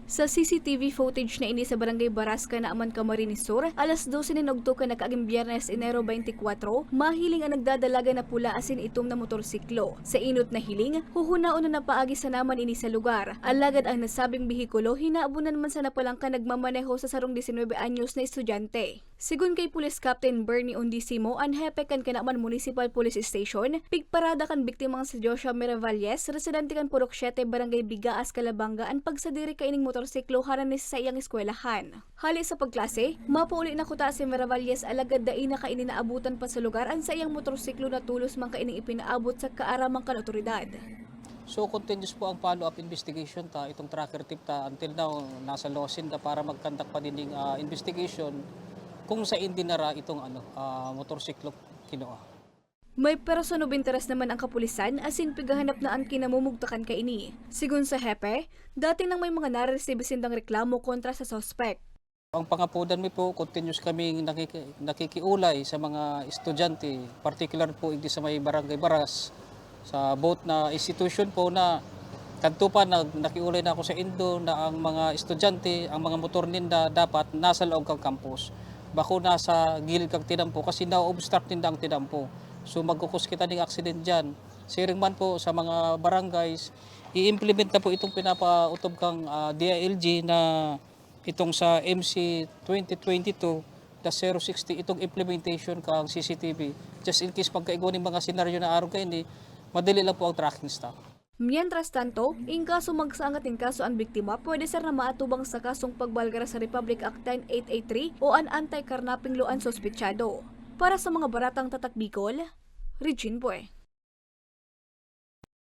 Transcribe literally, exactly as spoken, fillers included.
Sa C C T V footage na ini sa Barangay Barasca, Naaman, Camarines Sur, alas dose nin ugto kan nakaaging Biyernes, Enero twenty-four, mahiling ang nagdadalagan na pula asin itom na motorsiklo. Sa enot na hiling, huhunaon na napaagi sa naman ini sa lugar. Alagad ang nasabing behikulo hinabonan man sa napalangka nagmamaneho sa sarong disinwebe anyos na estudyante. Sigon kay Police Captain Bernie Ondisimo, an hepe kan Canaman Municipal Police Station, pigparada kan biktimang si Joshua Miravalles, residente kan Purok Siete, Barangay Bigaas, Calabanga, an pagsadiri kaining motorsiklo hanan ni sa saiyang eskwelahan. Hale sa pagklase, mapauli na kuta si Miravalles, alagad dai na kaini naabutan pa sa lugar an saiyang motorsiklo na tolos man kaining ipinaabot sa kaaraman kan otoridad. So continuous po ang follow-up investigation ta, itong tracker thief ta, until now nasa losin ta para mag-conduct pa din ng ah, investigation kung saan dinara itong ano, ah, motorsiklo kinuha. May person of interest naman ang kapulisan asin pighahanap na an kinamumugtakan kaini. Sigon sa hepe, dati nang may mga naresebe sindang reklamo kontra sa suspek. Ang pangapodan mi po, continuous kaming nakiki- nakikiulay sa mga estudyante, particular po igdi sa may Barangay Baras, sa both na institution po na kadto pa nag, nakiulay na ako sa indo na ang mga estudyante, ang mga motor ninda dapat nasa loob kan campus. Bako nasa gilid kan tinampo kasi na-obstruct ninda ang tinampo. So magkukos kita ng accident dyan. Siring man po sa mga barangays, i-implement na po itong pinapautob kang ah, D I L G na itong sa M C twenty twenty-two dash zero sixty, itong implementation kang C C T V. Just in case pagkaigo ng mga senaryo na araw kaini, madali lang po ang tracking staff. Mientras tanto, in kaso magsaangat nin kaso an biktima, pwede ser na maatubang sa kasong pagbalgara sa Republic Act ten eight eight three o an Anti-Carnapping Law an suspetsado. Para sa mga baratang tatak Bicol, Regine Bue.